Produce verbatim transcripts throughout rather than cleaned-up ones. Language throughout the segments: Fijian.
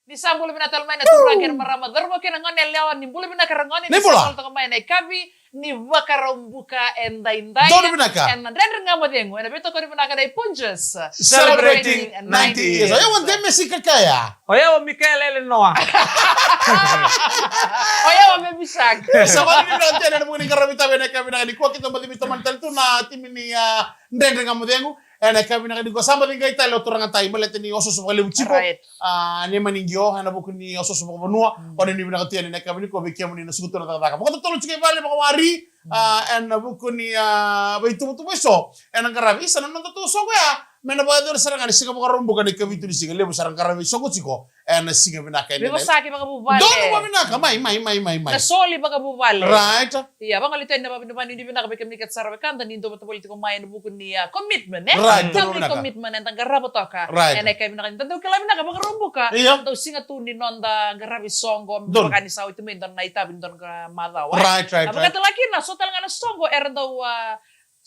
Ni sa bula vinaka tale mai na turaga kei na marama, cauravou kei na gone yalewa, ni bula vinaka ragone. Ni bula. Ni sa bula toka mai na ikavi ni Vakaraubuka edaidai. Donu vinaka. Ena Dredre Ga Mo Cegu, ena veitokoni vinaka nei Punjas. Celebrating ninety years. Oya o Demesi Kakaya. Oya o Mikaela Elenoa. Oya o Baby Shark. Sa vale ni vinaka tena na vuku ni qaravi tavi ena ikavi vinaka nikua, keitou baci veitomani tale tu na timi ni, ah, Dredre Ga Mo Cegu. Ena ikavi vinaka nikua sa baci qai tale o turaga tai, baleta ni osooso vakalevu tiko. Right. Ah, ni mani qio ena vuku ni osooso vakavanua. Mm. Vakanuinui vinaka tu yani ena ikavi nikua vei kemuni na suka tu na cakacaka vakatotolo tiko i vale vakawari. Mm. Ah, ena vuku ni, ah, veituvatuva eso ena qaravi isa na noda tou soqo ya. Me na vakayacori sara ga ni siga Vakaraubuka na ikavitu ni siga, levu sara qaravi soqo tiko. Ena siga vinaka ena. Vivosaki vakavuvale. Donu vakavinaka, mai, mai, mai, mai, mai. Na soli vakavuvale. Right. Ia, vagolei tu yani na vavinavinaka vei kemuni kece sara wekada ni dou vata voli tiko mai ena vuku ni, ah, commitment, e? Right, donu vinaka. Family commitment eda qarava toka. Right. Ena ikavi vinaka ni da dau kila vinaka Vakaraubuka. Ia. Dau siga tu ni noda qaravi soqo, donu. Vaka ni sa oti mai dua na itavi ni dua na macawa. Right, right, right. Na vakatale ga kina, so tale ga na soqo era dau, ah,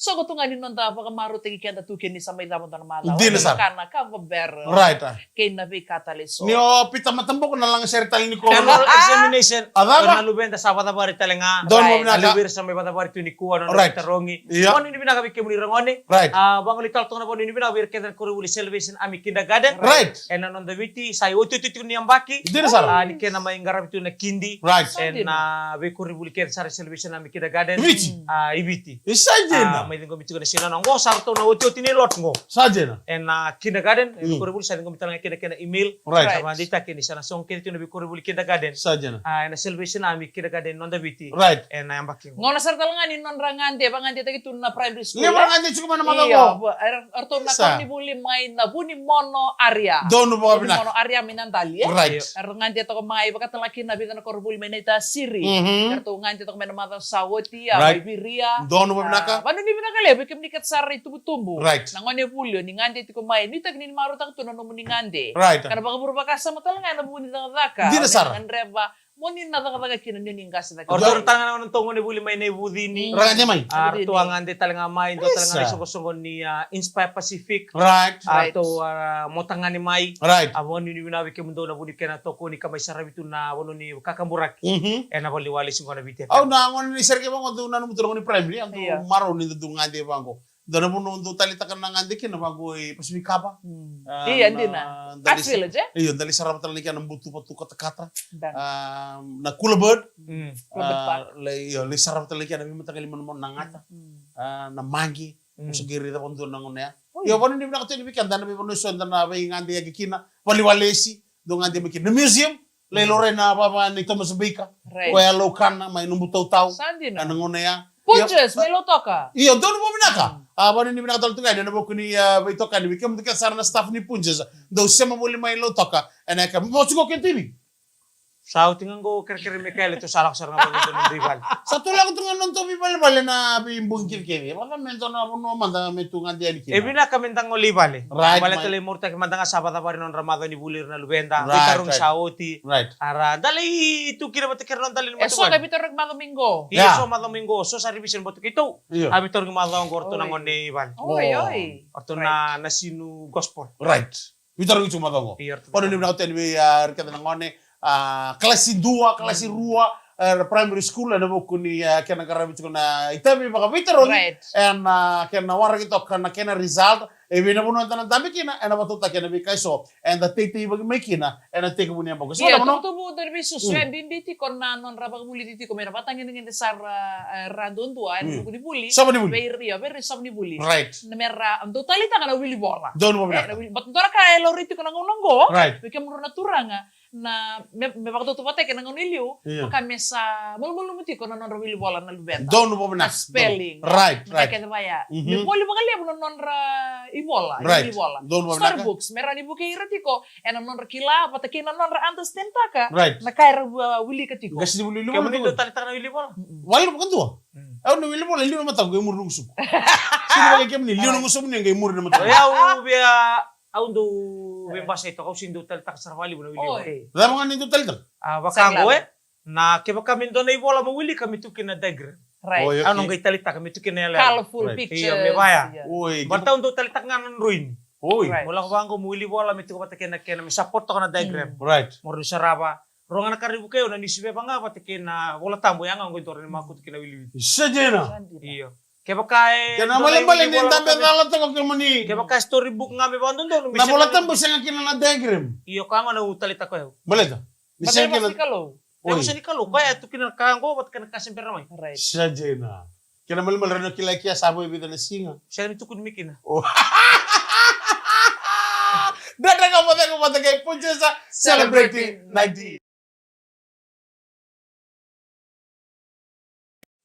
soqo tu ga ni noda vakamarautaki keda tu kei ni sa mai cava dua na macawa. Dina sara. Kana, kava barrel. Right, ah. Kei na veika tale eso. Ni o Pita Mataboko na lagasere tale ni ko. Annual examination. A cava? Na luveda sa vacavari tale ga. Donu vakavinaka. A luve ira sa mai vacavari tu nikua, na nodra veitarogi. Ia. Vakanuinui vinaka vei kemuni ragone. Right. Ah, vagolei tale toka na vakanuinui vinaka vei ira kece na koronivuli Salvation Army Kindergarten. Right. Ena noda Viti, sa iotioti tiko ni yabaki. Dina sara. Ah, ni kena mai qaravi tu na kidi. Right. Ena veikoronivuli kece sara Salvation Army Kindergarten. Viti. Ah, i Viti. E sa dina. Ah, mai ciqomi tiko na siga na oqo, sa ratou na otioti ni lot qo. Sa dina. Ena kindergarten, e, mm, veikoronivuli sa ciqomi tale ga kina kena email. Right. Sa vakadeitaki ni sa na sogo kece tiko na veikoronivuli kindergarten. Sa dina. Ah, ena Salvation Army Kindergarten noda Viti. Right. Ena yabaki qo. Gauna sara tale ga ni nodra gade, vagadetaki tu na primary school, e? Levu era gade tiko mai na macawa qo. Io, era, eratou na koronivuli mai na Vunimono area. Donu vakavinaka. Vunimono area mai na Dali, e? Right. Era gade toka mai, vakatale ga kina vica na koronivuli mai Naitasiri. Mhm. Eratou gade toka mai na macawa sa oti, a, right, mai Viria. Donu vakavinaka. Ah, vakanuinui vinaka levu vei kemuni kece sara itubutubu. Right. Na gonevuli, o ni gade tiko mai, nuitaki ni marautaka tu na nomuni gade. Right. Ka na vakavure vakasama tale ga ena vuku ni cakacaka. Dina sara. O ni gadreva mo ni na cakacaka kina ni o ni qase cake. O ratou tale ga na nodatou gonevuli mai Naivucini. Mm. Ra gade mai. A, ratou a gade tale ga mai, dua tale ga na isoqosoqo ni, a, Inspire Pacific. Right. A, right, ratou a motagane mai. Right. A, vakanuinui vinaka vei kemudou na vuku ni kena tokoni ka mai saravi tu na vanua ni kakaburaki. Mhm. Ena valeniwalesi qo na Viti F M. Au na gone ni Sereke vaqo, dou nanuma tu na gauna ni primary, au dau, io, marau ni dau gade vaqo. Dua na vanua dau taleitaka na gade kina vaqo i Pacific Harbour. Mm. Ah, io, na dina. Dali Arts Village, e? Io, dali sarava tale ga kina na butu vatu katakata. Dina. Ah, na Cooler Bird. Mm. Cooler Bird, ah, Park. Lai, io, lai sarava tale ga kina na veimataqali manumanu, na gata. Mm. Ah, na maqi. Mm. Au sa qai raica vakadua na gauna ya. Oi. Io, vakanuinui vinaka tu yani vei keda na veivanua eso eda na veigadeyaki kina. Valeniwalesi, dau gade mai kina. Na museum, lai laurai na vava nei Thomas Baker. Right. Koya a laukana mai Nubutautau. Sa dina. Ena gauna ya. Punjas, io, mai Lautoka. Io, donu vakavinaka. Mm. A, vakanuinui vinaka tale tu ga yani ena vuku ni, a, veitokani vei kemudou kece sara na staff ni Punjas. Dou sema voli mai Lautoka. Ena ika, mo tiko kei T V. Sa oti ga qo kerekere me kele tu, sa lako sara ga vaqo na noda ivale. Sa tu lako tu ga na nodatou veivalevale na veibogi kece. Vaka me dua na vanua mada me tu gade yani kina. E vinaka me da gole i vale. Right, baleta mai, lai marautaki mada ga, sa vacavari na nodra macawa ni vuli ira na luveda. Right, right. Veitarogi sa oti. Right. A ra dau lai tu kina vata kei ira na noda lewe ni mataqali. E so ka veitarogi macawa mai qo. Io, yeah, so macawa mai qo, so sa revision vata keitou. Io. A veitarogi macawa qo o ratou na gone i vale. Oi, oi. O ratou na, right, na Sinu Gospel. Right. Veitarogi tu macawa qo. Io, ratou. Vakanuinui vinaka tu yani vei, a, ira kece na gone, a, kalasi dua, kalasi, mm, rua, e, primary school, ena vuku ni, e, kena qaravi tiko na itavi vakaveitarogi. Right. Ena, a, kena waraki toka na kena result, e vei na vanua eda na dabe kina, ena vakatautaki ena veika eso eda teitei vaki mai kina ena tekivu ni yabaki. Io, sa na vanua, tubutubu dau ni veisusu, mm, e bibi tiko na nodra vakavulici tiko me ra vakatagedegede sara, e, ra duadua ena, mm, vuku ni vuli. Sova ni vuli. Vei ira, io, vei ira sova ni vuli. Right. Na me ra dau taleitaka na wili vola. Donu vakavinaka. E, na wili, but dua na ka e laurai tiko na gauna qo. Right. Vei kemudrau na turaga, na, me, me vakatautauvatataki ena gauna i liu, io, vaka me sa malumalumu tiko na nodra wili vola na luveda. Donu vakavinaka. Na spelling. Right, right. Na ka kece vaya. Mhm. Me voli vakalevu na nodra ivola, right, ivola. Donu vakavinaka. Story books, me rawa ni vukei ira tiko ena nodra kila vata kei na nodra understand-taka, right, na ka era, uh, wilika tiko. Qai sega ni vuli wili vola. Kemuni dau taleitaka na wili vola? Mm-mm. Wai ira vakadua. Mm. Au na wili vola, liu na mataqu qai muri na gusuqu. Sega ni vaka kemuni, liu na gusuqu, ni qai muri na mataqu. Oi, au via Au dau veibasai toka, au sega ni dau taleitaka sara vakalevu na wili vola. Oi. Cava ga ni dau taleitaka? A, vaka qo, e? Na kevaka me dua na ivola mo wilika me tu kina na diagram. Right. Oi, okay. Au na qai taleitaka me tu kina na yaloyalo. Colorful pictures. Right. Io, me vaya. Io. Oi, baleta au dau taleitaka ga na droini. Oi. Right. Mo lako vaqo mo wili vola me tiko vata kei na kena me support toka na diagram. Mm. Right. Mo rawa ni sarava. Rua ga na ka rawa ni vukei au na niusipepa ga vata kei na Vola Tabu, ya ga oqo e dua rawa ni makutu kina wiliwili. Sa dina. Sa dina. Io. Kevaka e kena dua na malemale ni dabe cala toka kemuni. Kevaka e story book ga me vakadodonu me na Vola Tabu sega kina na diagram. Io, ka gona au taleitaka o yau. Baleta ni sega kina. Oi. Sega ni Kalou. Koya e tukuna na ka oqo vata kei na ka se bera mai. Right. Sa dina. Kena malemale rawa ni kilai kea sa vo e vica na siga. Sega ni tukuni mai kina. Oh. Dredre Ga Mo Cegu vata kei Punjas, celebrating ninety.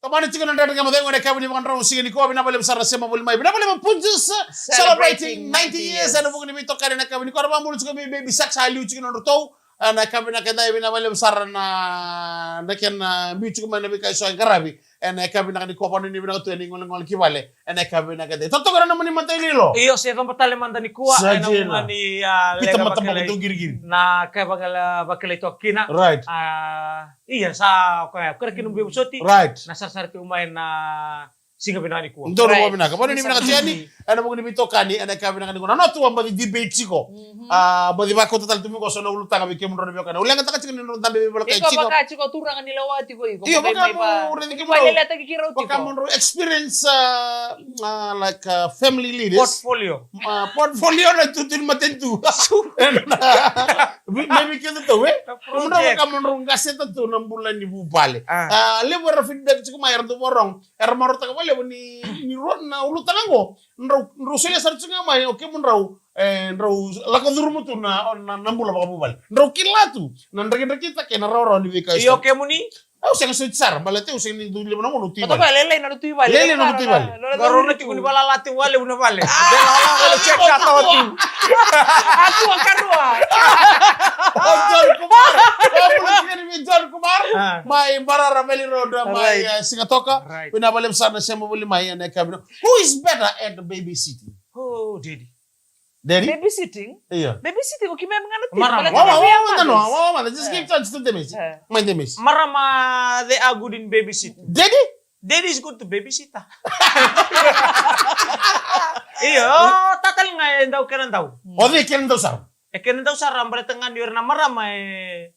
Tomani tiko na Dredre Ga Mo Cegu ena yakavi ni vakadrau siga nikua, vinaka vakalevu sara na sema voli mai. Vinaka vakalevu Punjas, celebrating ninety years. Ena vuku ni veitokani ena yakavi nikua, ra vakabula tiko mai Baby Shark, sa liu tiko na nodratou. Ena yakavi vinaka edai, vinaka vakalevu sara na, na kena biu tiko mai na veika eso e qaravi. Ena yakavi vinaka nikua, vakanuinui vinaka tu ena igolegole ki vale. Ena yakavi vinaka edai. Totoka na nomuni mataililo. Io, se coba tale mada nikua, sa dina. Ena vuku ni, a, pita leqa mata vakilai. Baka tu qiriqiri. Na ka e vakila, vakilai toka kina. Right. A, ia, sa, koya, koya kina bui vosoti. Right. Na sarasara tiko mai na siga vinaka nikua. Donu vakavinaka. Right. Vakanuinui vinaka tu yani, ena vuku ni veitokani, ena yakavi vinaka nikua. Na notu a baci debate tiko. Mhm. A, baci vakauta tale tu mai qo so na ulutaga vei kemudrau na veiwekani. Au leqataka tiko ni drau dabe veivolakai tiko. Iko vaka tiko turaga ni lewa tiko iko. Io, vaka mo raici kemudrau. Vaka mo drau experience, a, a, like, a, family leaders. Portfolio. A, portfolio na tutu ni matanitu. Maybe keda tu, e? Project. Kemudrau vaka mo drau qaseta tu na bula ni vuvale. A. A, levu era feedback tiko mai, era dau vakarogo. Era marautaka vakalevu ni, ni rua na ulutaga qo. Drau, drau solia sara tiko ga mai, o kemudrau, e, drau lako curuma tu na, na, na bula vakavuvale. Drau kila tu na drakidrakita kei na rawarawa ni veika. Io, kemuni? Au sega soti sara, baleta au sega ni dau levu na gauna tu i vale. Lailai na noqu tu i vale. Lailai na noqu tu i vale. Qarauna tiko ni vakalala tiko vakalevu na vale. Dela lako, check sa tawa tu. A tua karua. O John Kumar. O bula tiko ni John Kumar. A. Mai Mbarara Valley Road, mai, right, e, Sigatoka. Right. Vinaka vakalevu sara na sema voli mai ena yakavi. Who is better at babysitting? Oh, Daddy. Daddy? Babysitting? Io. Babysitting, o keimami ga na team. Marama. Baleta wawa, wawa, wawa, wawa, just give chance to Demis. E. Mai Demis. Marama, they are good in babysitting. Daddy? Daddy is good to babysitter. Io, o, tatali ga e dau kena dau. O cei kena dau sara? E kena dau sara, baleta ga ni o ira na marama e,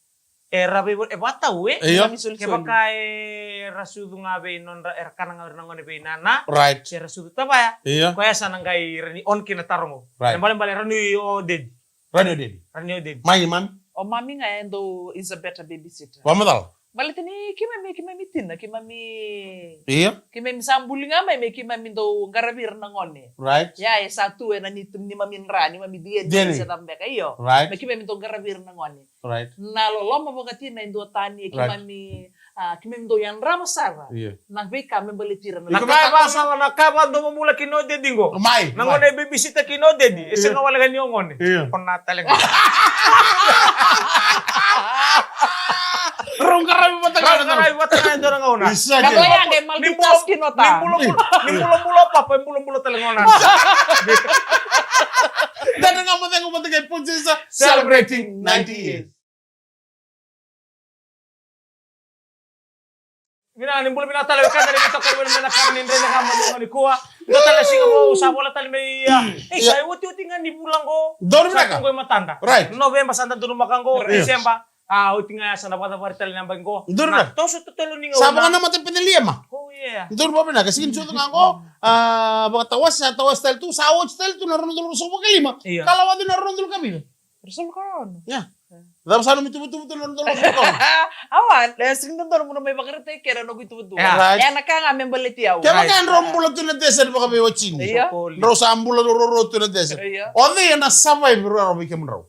era vei, e vakatau, e? Io. Keimami solisoli. Kevaka era sucu ga vei nodra, era kana ga o ira na gone vei nana. Right. Se era sucu tavaya. Io. Koya sa na qai rawa ni on kina taro qo. Right. E balebale rawa ni o Daddy. Rawa ni o Daddy. Rawa ni o Daddy. Mai mami. O mami ga e dau is a better babysitter. Vakamacala. Baleta ni keimami, keimami tina, keimami. Io. Keimami sa buli ga mai me keimami dau qaravi ira na gone. Right. Ia, e sa tu ena ni, neimami dra, neimami D N A se cava beka, io. Right. Me keimami dau qaravi ira na gone. Right. Na loloma vakatina e dua tani, e keimami, a, keimami dau yadrava sara. Io. Na veika me baleti ira na. Na ka e vakasala, na ka e vakadomobula kina o Daddy qo. Mai, mai. Na gone e babysitter kina o Daddy. E sega wale ga ni o gone. Io. O na tale ga. Rau qaravi vata ga. Rau qaravi vata ga e dua na gauna. Isa. Na gauna ya qai multitask kina o ta. Ni bulabula, ni bulabula o papa, e bulabula tale ga o nana. Dredre Ga Mo Cegu vata kei Punjas, celebrating ninety years. Vinaka, ni bula vinaka tale, wekada ni veitokoni mai na yakavi ni Dredre Ga Mo Cegu nikua. Dua tale na siga vou sa vola tale mai, a, ei, sa iotioti ga ni vula qo. Donu vinaka. Sa tu qo e matada. Right. Noveba sa da donumaka qo, right, December. A, oti ga ya sa na vakacavari tale na yabaki qo. Donu vinaka. Na toso totolo ni gauna. Sa vakanamata peneliema. Oh, yeah. Donu vakavinaka, siga ni sucu ga qo. A, vakatawase, sa tawase tale tu, sa oti tale tu na rua na udolu ruasagavulu ka lima. Io. Ka lawaki na rua na udolu ka vica. Ruasagavulu ka ono. Ia. Cava sa nomu ituvatuva tu na nomu ituvatuva? Awa, e sega ni dodonu mo na mai vakaraitaki kina na noqu ituvatuva. Ia. Right. Ia na ka ga me baleti au. Kevaka e drau bula tu na desert vakaveiwatini. Ia. Drau sa bula ruarua tu na desert. Ia. O cei ena survive ruarua vei kemudrau?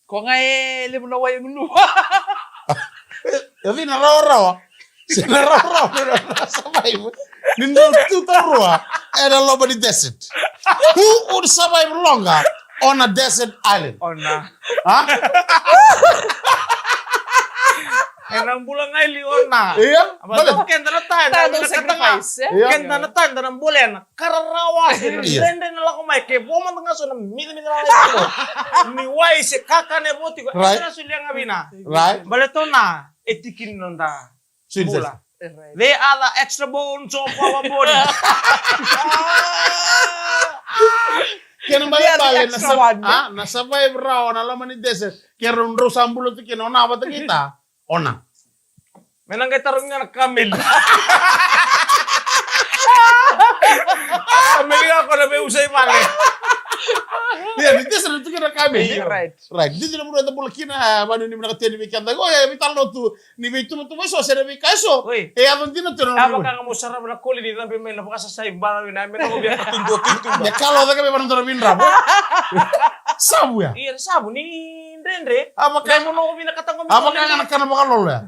Ko ga e levu na wai e gunu. O cei na rawarawa? Se na rawarawa me na survive. Ni drau tu taurua ena loma ni desert. Who would survive longer on a desert island? Ona. Ha? Ena bula ga i liu ona. Ia? Baleta keda na ta, eda na sacrifice, e? Ia. Keda na ta, eda na bula ena ka rarawa, e dredre na lako mai, ke vo mada ga so na micimici lalai tiko. Ni wai se kakana e vo tiko, e sa na solia ga vei na. Right. Baleta o na, e tiki ni noda bula. They are the extra bones of our body. Kena ibalebale na survive rawa na loma ni desert. Ke rau drau sa bula tu kina, o na vata kei ta. O na. Me na qai tarogi ga na kameli. Kameli ga ko na veiusai vale. Ia, ni desert tu kina na kameli. Right. Right. Didi na vanua eda bula kina, vanua ni vinaka teni vei keda. Oya, vei talo tu. Ni veituvatuva eso se na veika eso. E yaco dina tu na nona. Vaka ga mo sarava na koli ni cabe mai na vakasasai balavi na me na ko via tubu tubu. Me kalo cake me vana dona vindravo. Savu ya. Ia savu ni dredre. Avaka mo no vina katanga mo. Avaka ga na kana vakalolo ya.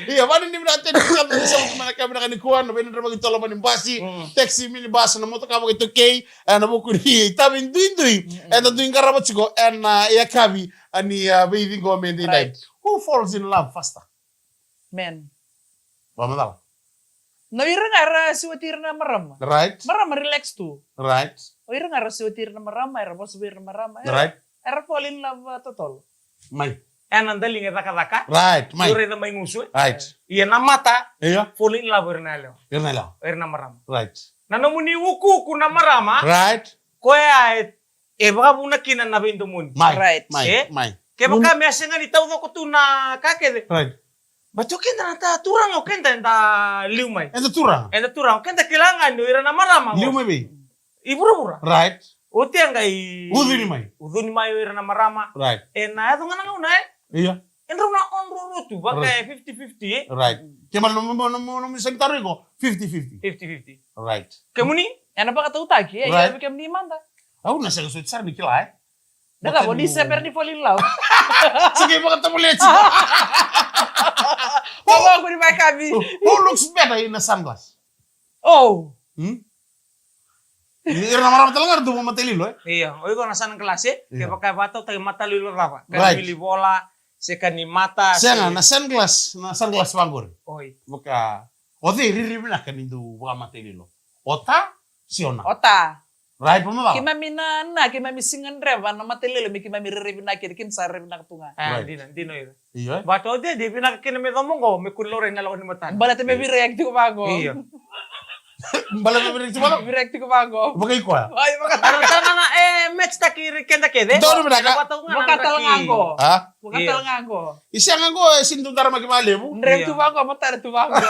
Ia vani ni vinaka teni kata ni savu mana kami na kanikua na vina drama ki toloma ni basi. Taxi, minibus, na motoka vakaitokei. Ena vuku ni itavi duidui eda dui qarava tiko ena yakavi ni veiciqomi edaidai. Who falls in love faster? Men. Vakamacala. Na o ira ga era siwati ira na marama. Right. Marama relax tu. Right. O ira ga era siwati ira na marama, era vosa vei ira na marama. Right. Era fall in love totolo. Mai. Ena daliga e cakacaka. Right, mai. Ira ina mai gusu. Right. Ia na mata. Ia. Fall in love ira na yalewa. Ira na yalewa. Ira na marama. Right. Na nomuni ukuuku na marama. Right. Koya e, e vakavuna kina na veidomoni. Mai, right. Mai, e? Mai. Kevaka me a sega ni taucoko tu na ka kece. Right. But o keda na ta turaga o keda eda liu mai. Eda turaga. Eda turaga. O keda kila ga ni o ira na marama. Liu mai vei? I vuravura. Right. Oti a qai ucuni mai. Ucuni mai o ira na marama. Right. Ena yaco ga na gauna e. Ia. E drau na odroro tu vaka e fifty fifty e. Right. Ke mani nomu nomu nomu segi taro iko fifty fifty. Fifty fifty. Right. Kemuni? Ena vakatautaki e ia kemuni mada. Au na sega soti sara ni kila e. Na cava ni sepera ni fall in love. Sega i vakatavulia tiko. Vavau ni mai kavi. Who looks better in a sunglass? Oh. Hmm? Ira na marama tale ga ra tu vakamatailoilo e. Io, o iko na sunglass e. Kevaka e vakatautaki matailoilo cava? Ka ni wili vola se ka ni mata. Sega, na sunglass, na sunglass vaqori. Oi. Vaka o cei rairai vinaka ni dau vakamatailoilo? O ta se o na? O ta. Right, vamacala. Keimami na, na, keimami sega ni raica na matailoilo me keimami rairai vinaka kina, keimami sa rairai vinaka tu ga. A, dina, dina o ira. Io. But o cei e vinaka kina me comoqo me kua ni laurai na lako ni matana. Baleta me veireact tiko vaqo. Io. Baleta me veireact tiko vaqo. Veireact tiko vaqo. Vakaikoya. Ai, vaka. Ana tana na e match taki ira keda kece. Donu vinaka. Vakatala ga qo. A? Vakatala ga qo. I sega qo e sega ni dau daramaki vakalevu. Dreve tu vaqo, matana tu vaqo.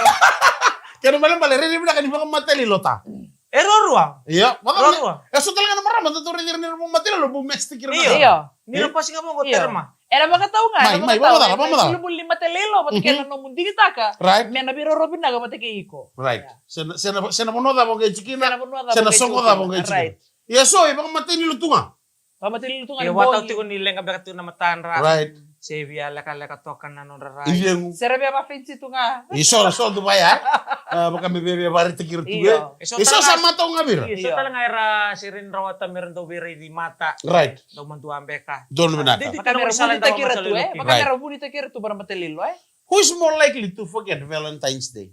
Kena ibalebale rairai vinaka ni vakamatailoilo ta. E ruarua. Io, ruarua. E so tale ga na marama da tou raici ira ni ra vakamatailoilo, bau match taki ira na. Io. Ni ra pasi ga vaqo terema. Era vakatau ga, era vakatau ga. Mai, mai, vamacala, vamacala. Bulubulu ni matailoilo vata kei na nomu digitaka. Right. Me na veiroro vinaka vata kei iko. Right. Se na, se na, se na vanua cava o qai tiko kina. Se na vanua cava o qai tiko kina. Se na soqo cava o qai tiko kina. Right. Ia so e vakamatailoilo tu ga. Vakamatailoilo tu ga ni bogi. E vakatau tiko ni leqa beka tu na matadra. Right. Se via lekaleka toka na nodra rai. I cegu. Se ra via vafenci tu ga. I so, so tu vaya. A, vaka me via, via varetaki ira tu e. Io. E so sa matau ga vei ira. Io, so tale ga era se ra ni rawata me ra dau veiraici mata. Right. Dau madua beka. Donu vinaka. Vaka me ra vunitaki ira tu e. Vaka me ra vunitaki ira tu vakamatailoilo e. Who is more likely to forget Valentine's Day?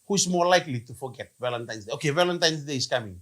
Who is more likely to forget Valentine's Day? Okay, Valentine's Day is coming.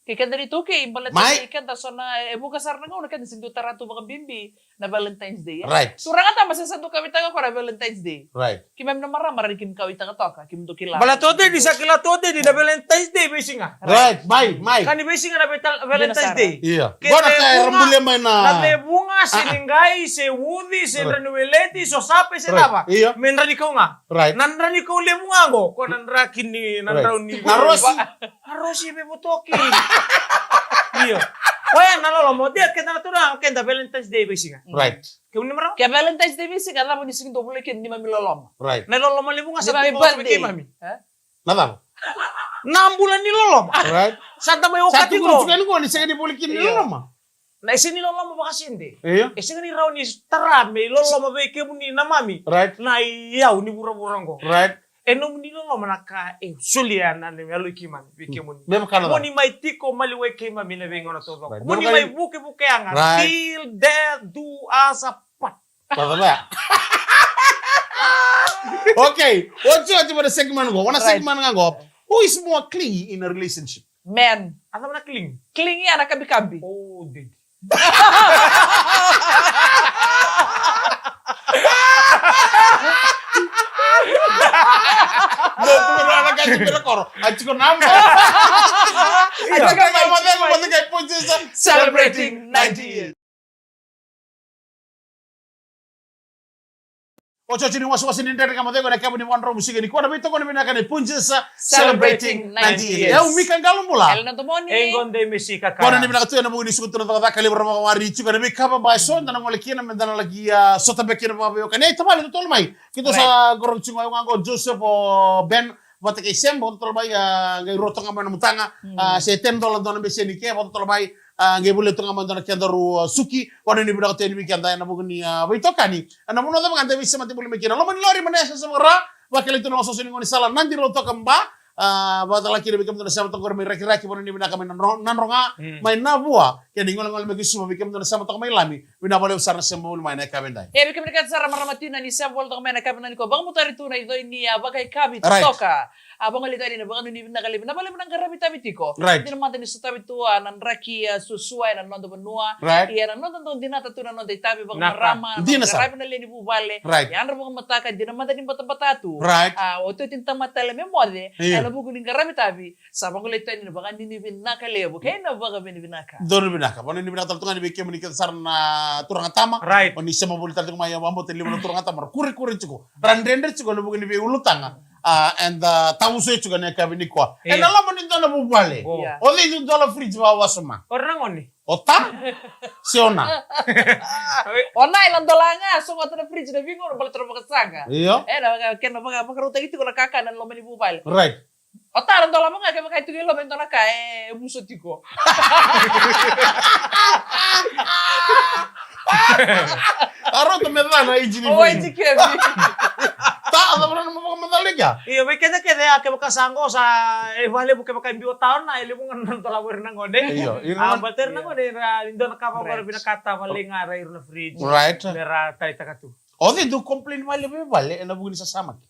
Kei keda ni tukei, baleta kei keda so na, e vuqa sara na gauna keda sega ni dau tara tu vakabibi na Valentine's Day, e? Right. Turaga tama se sa dau kauaitaka koya na Valentine's Day. Right. Keimami na marama ra ni keimami kauaitaka toka, keimami dau kila. Baleta o cei ni sa kila tu o cei ni na Valentine's Day veisiga. Right, mai, mai. Ka ni veisiga na Valentine's Day. Io. Kei na vuqa, na vuqa, se ni qai, se uci, se dra ni weleti, so sape, se cava. Io. Me dra ni kau ga. Right. Na dra ni kau levu ga qo, ko na dra kini, na drau ni. Na rosi. Na rosi me votoki. Io. Oya na loloma, o cei keda na turaga, keda Valentine's Day veisiga. Right. Kemuni marama? Ke Valentine's Day veisiga, cava ni sega ni dau volai kina ni keimami loloma. Right. Na loloma levu ga sa tu qo vei keimami. Na cava? Na bula ni loloma. Right. Sa da mai okati qo. Sa tukuni tiko yani qo ni sega ni volai kina ni loloma. Na e sega ni loloma vakasede. Io. E sega ni rawa ni tara me loloma vei kemuni na mami. Right. Na iyau ni vuravura qo. Right. E nomuni loloma na ka e solia na yalo i keimami vei kemuni. Me vaka na cava? Mo ni mai tiko maliwai keimami na veigauna taucoko. Right. Mo ni mai vukevuke yaga. Right. Till death do us apart. Cava ya? Okay. Oti, oti, vana segment qo. Vana segment ga qo. Who is more clingy in a relationship? Men. A cava na clingy? Clingy ya na kabikabi. Oh, didi. Mo tu na ka Tubera koro. A tiko na mo. A tiko na mo, tiko na mo, tiko na mo. Celebrating ninety years. Otioti ni wasewase ni Dredre Ga Mo Cegu ena yakavi ni Vakaraubuka siga nikua, na veitokoni vinaka ni Punjas Celebrating ninety years. Au Mika Qalobula. Elena Domoni. E qo Dei Misi Kakara. Kona ni vinaka tu ena vuku ni suka tu na cakacaka levu ra vakawari tiko ena veikava ba eso da na gole kina me da na laki, ah, sota beka kina vakaveiwekani. Ei tavale, totolo mai. Keitou sa qorovi tiko ga, au ga qo, Joseph, o Ben, vata kei Sem, vakatotolo mai, ah, qai rua toka ga mai na mataga, ah, se ten dola dua na beseni ke, vakatotolo mai, ah, qai volia toka ga mai dua na kedaru, ah, suki, vanua ni vinaka tu yani vei keda ena vuku ni, ah, veitokani. Ena vanua cava ga da veisemati voli mai kina. Loma ni lori, mai na yasayasa vaka-Ra, vakilai tu na osooso ni gaunisala, Nadi, Lautoka, Ba, ah, vakatale kina vei kemudou na sema toka qori mai Rakiraki, vanua ni vinaka mai Nadro-, Nadroga, mai Navua, kei na igolegole mai ki Suva, vei kemudou na sema toka mai Lami, vinaka vakalevu sara na sema voli mai na yakavi edai. E, vei kemuni kece sara marama tina ni sema voli toka mai na yakavi edai nikua, vakabutari tu na icoi ni, ah, vakaikavi toka. A vagolei tani na vakanuinui vinaka levu. Na vakalevu na qaravi tavi tiko. Right. Dina mada ni sotavi tu, ah, na draki, ah, suasua ena noda vanua. Right. Ia na noda dau dinata tu na noda itavi vakamarama, na qaravi na lewe ni vuvale. Right. Yadra vakamataka, dina mada ni batabata tu. Right. Ah, otioti ni tamata tale me moce. Io. Ena vuku ni qaravi tavi. Sa vagolei tani na vakanuinui vinaka levu kei na vakavinavinaka. Donu vinaka. Vakanuinui vinaka tale tu ga ni vei kemuni kece sara na turaga tama. Right. O ni sema voli tale tu ga mai, au vakabauta ni levu na turaga tama ra kurekure tiko, ra dredre tiko ena vuku ni veiulutaga. Ah, and, ah, tavuso tiko ena yakavi nikua. Io. Ena loma ni dua na vuvale. Io. O cei e dola fridge vakawasoma? O ira na gone. O ta? Se o na? O na, e na dola ga, sogota na fridge na veigauna baleta na vakasaqa. Io. Ena vaka, kena vaka, vakarautaki tiko na kakana ena loma ni vuvale. Right. O ta na dola mada ga kevaka e tiko e loma e dua na ka e vuso tiko. A rauta me ca na age ni. O age kevi. Ta, a cava na nomu vakamacala kea? Io, vei kece kece ya kevaka sa qo sa e vakalevu kevaka e biu o ta o na, e levu ga na dola vei ira na gone. Io, ira na gone. A, baleta ira na gone, ira, e dua na ka vaka ra vinakata vakalevu ga ra ira na fridge. Right. Me ra taleitaka tu. O cei dau complain vakalevu e vale ena vuku ni sasamaki?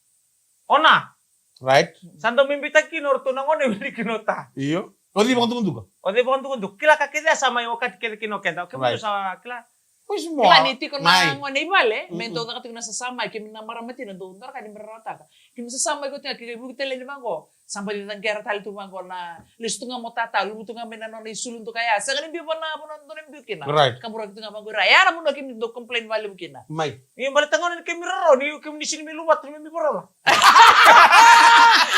O na. Right. Sa dau biuta kina o ratou na gone, wili kina o ta. Io. O cei vakadukaduka? O cei vakadukaduka? Kila ka kece sa mai okati kece kina o keda. Kemudou sa kila. Kila ni tiko na gone i vale, me dau caka tiko na sasamaki, kemuni na marama tina dou dau raica ni me rarawataka. Kemuni sasamaki oti ga, ke vuki tale ni vaqo. Sa baci caqera tale tu vaqo na lesu tu ga mai o tata, luvu tu ga mai na nona isulu doka ya. Sega ni biu vana, vana dodonu me biu kina. Right. Kaburaki tu ga vaqo ira. Ya na vanua kemuni dau complain vakalevu kina. Mai. Io, baleta gona ni kemuni rarawa, ni kemuni sega ni mai luvata, ni mai vorola.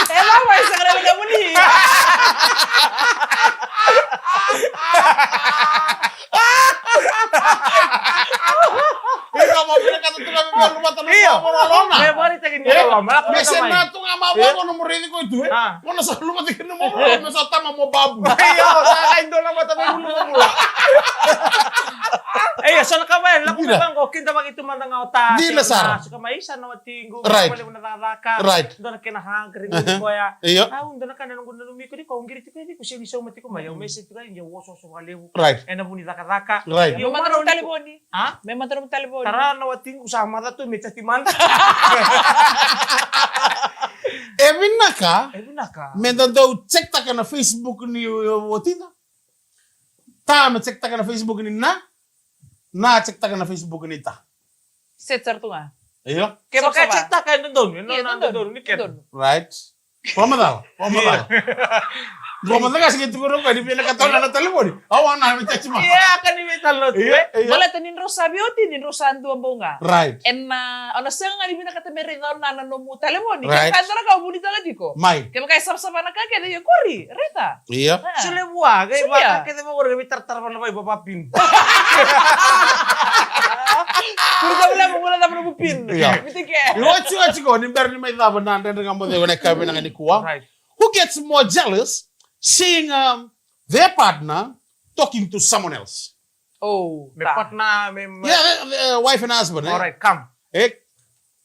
E lako mai saka na liga muni. Io, mo vinakata tu ga me mai luvata na, io, vorola na. Me vorola tiko ni, io, lako mai. Me sega tu ga mai vorola na, mo raici koya tu, e? Ah. Mo na sa luvata kina mo vorola, me sa tama mo babu. Io, sa qai dua na mata me vulu mo vula. Io, sa na ka mai, lako mai vaqo, kidavaki tu mada ga o ta. Dina sara. Sa ka mai, sa na watiqu, right, vakalevu na cakacaka. Right. Dua na kena hug, rini koya. Io. Au, dua na ka na noqu nanumi iko ni koya, au qiri tiko yani, ko sega ni sauma tiko mai, au mai se tiko yani, au osooso vakalevu. Right. Ena vuku ni cakacaka. Right. Io, me mada na talevoni. A? Me mada na talevoni. Tara na watiqu sa maca tu me cati mada. E vinaka. E vinaka. Me da dau check taka na Facebook ni, o, o, watina. Ta me check taka na Facebook ni na. Na check taka na Facebook ni ta. Set sara tu ga. Io. Kevaka check taka e dodonu, e dodonu, ni kena. Right. Vakamacala, vakamacala. Vakamacala, sega ni tukuna o koya ni vinakata o na na talevoni. Au a na me cati mada. Ia, ka ni veitalanoa tu, e? Io, io. Baleta ni drau sa veiwatini, ni drau sa dua bau ga. Right. Ena, o na sega ga ni vinakata me raica o na na nomu talevoni. Right. Kevaka e dua na ka o vunitaka tiko. Mai. Kevaka e savasava na ka kece, io, qori, raica. Io. A. Solia vua, qai vaka kece vaqori, qai veitaratara vana vai vavapin. Kuri ka vula mo vula na vula pin. Io. Viti ke. Io, oti, oti ko, ni bera ni mai cava na Dredre Ga Mo Cegu ena yakavi vinaka nikua. Right. Who gets more jealous seeing, um, their partner talking to someone else? Oh, me ta. Partner, me, me. Yeah, the, the, uh, wife and husband, eh? All right, come. Eh?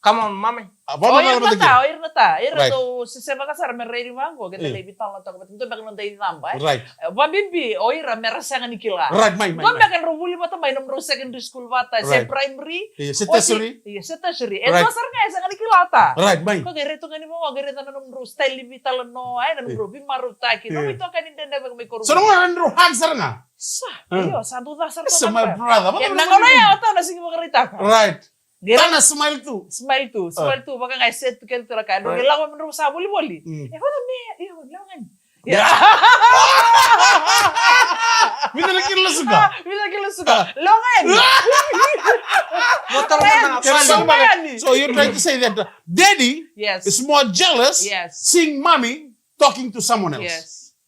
Come on, mommy. Ah, vamos. O ira na ta, o ira na ta. Ira dau sese vaka sara me raici vaqo, keda lai veitalanoa toka vata, dua beka na noda icaba, eh? Right. Eh, vabibi, o ira me ra sega ni kila. Right, mai, mai, mai. Dua beka drau vuli vata mai, nomudrau secondary school vata, se primary. Io, se tertiary. Io, se tertiary. E dua sara ga e sega ni kila o ta. Right, mai. Ko qai rai tu ga ni vaqo, qai raica na nomudrau style ni veitalanoa, eh, na nomudrau veimarautaki, na veitokani dredre vaka mai koru. So na gauna drau hug sara ga. Sa, io, sa dau ca sara tu ga. My brother. Ena gauna ya o ta na sega ni vakaraitaka. Right. Tana smile tu. Smile tu, smile tu, vaka ga e set tu kece tu na ka. Drau qai lako mai drau sa volivoli. Mm. E vaka me, e vaka ga ni. Yeah. Vica na kilo suka. Vica na kilo suka. Lako ga ni. Mo taro na Kena smile. Smile. So you're trying to say that uh, daddy Yes. is more jealous Yes. seeing mommy talking to someone else. Yes.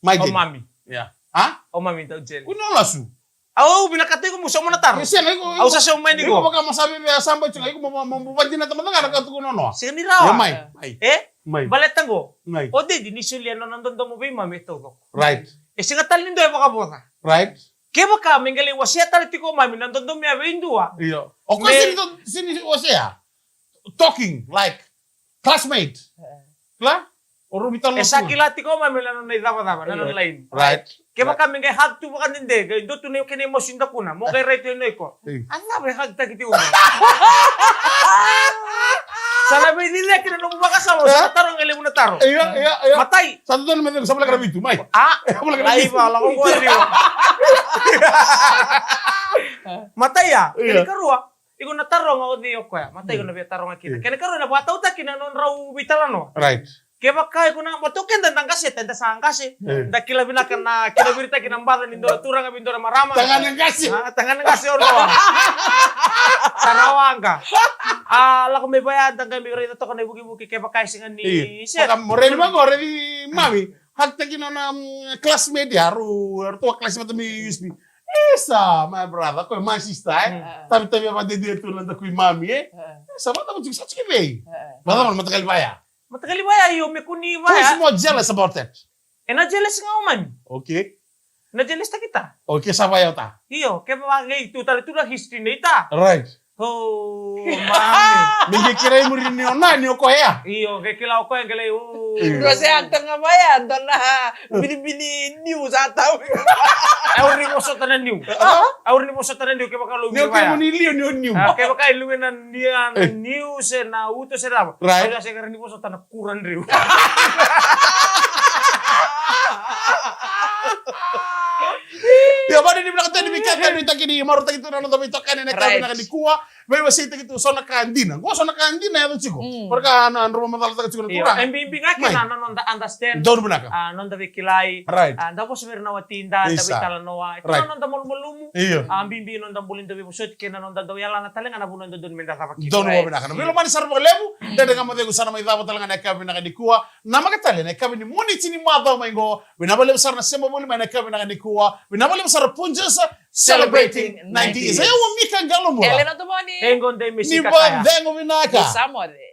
My O daddy. Mami. Yeah. Ha? O mami tau jealous. Ui, no lasu. Au vinakata iko mo sauma na taro. Io, sega, iko, Au iko, sa sauma ni iko ko. Vaka mo sa veve a saba tiko, iko mo, mo, mo vadina tamata ga na ka tuku nonoa. Sega ni rawa. Io, mai, mai. E? Mai. Baleta qo. Mai. O daddy ni solia nona dodomo vei mami e taucoko. Right. E sega tale ni dua e vakavoca. Right. Kevaka me qai lai wasea tale tiko o mami na dodomo ya vei dua. Io. O koya Me- sini do-, sini wasea. Talking like classmate. Kila? O rau veitalanoa E sa tu. Kila tiko o mami na nona icavacava, na nona laini. Right. Kevaka me qai hug tu vakadede, qai dua tu na kena emotion dakuna, mo qai rai tu e noqu iko. Io. A cava e hug taki tiko mai? Sa na veiciciyaki na nomu vakasama, sa na taro qai levu na taro. Io, io, io. Matai. Sa tu na me sa voleka na vitu, mai. A, voleka na vitu. Laiva, lako qo riu. Matai ya, Io. kena karua. Iko na taroga o cei o koya, matai iko na via taroga kina. Io. Kena karua na vakatautaki na nodrau veitalanoa. Right. Kevaka iko na, matou keda da qaseta, da sa qase. Io. Da kila vinaka na, kila viritaki na baca ni dua na turaga vei dua na marama. Tagane qase. A, tagane qase o rawa. Tarawaqa. A, lako mai vaya, da qai mai raica toka na ivukivuki kevaka e sega ni Io. se. Vaka mo raica vaqo, raici mami. Hug taki nona, mm, classmate ya, rau, rau tu a classmate mai U S P. Isa, my brother, ko my sister, e? Mm. Tavi, tavi, a vadede tu na da ko i mami, e? Mm. Isa, vata mo tiko, sa tiko vei? Mm. Vata mo, matakali vaya. Matakali vaya, io, me kua ni vaya. Who is more jealous about that? E na jealous ga o mami. Okay. Na jealous taki ta. Okay, sa vaya o ta. Io, ke vaka qai tu tale tu na history nei ta. Right. O, mami. Me qai kerea i muri ni o na, ni o koya. Io, qai kila o koya, qai lai, o. Io. Dua se hug taka ga vaya, dua na binibini niu sa tau. Au ni vosota na niu. A? Au ni vosota na niu, kevaka lou Ni o vaya. Kevaka ni liu, ni o niu. A, kevaka e luve na ni-, a, na niu se na uto se cava. Right. Au se kere ni vosota na kura driu. Io, vani ni vinaka tani, vinaka tani, vinaka tani, marautaki tu na noda veitokani ena Right. kavina nikua. Veiwaseitaki tu so na ka dina. Qo so na ka dina yaco tiko. Mm. Vaka na drau macalataka tiko na Io, turaga. E bibi ga kina Mai. na noda understand. Donu vinaka. A, noda veikilai. Right. A, da vosa vei ira na watida, da Isa. veitalanoa. E tu Right. na noda malumalumu. Io. A, bibi noda buli dau veivosoti kei na noda dau yalana tale ga na vanua dodonu me da cava kina. Donu Right. vinaka. Na veilomani sara vakalevu. Dede ga mo cegu sa na mai cava tale ga na ka vinaka nikua. Namaka tale na ka vini Moniti ni macawa mai qo. Vinaka vakalevu sara na sema voli mai na ka vinaka nikua. Vinaka vakalevu sara Punjas celebrating Celebrating ninety. ninety. Sa ia o Mika Qalomula. Elena Tomoni. Qo dei Ni Misi Kakaya. Vacegu vinaka. Ni sa moce.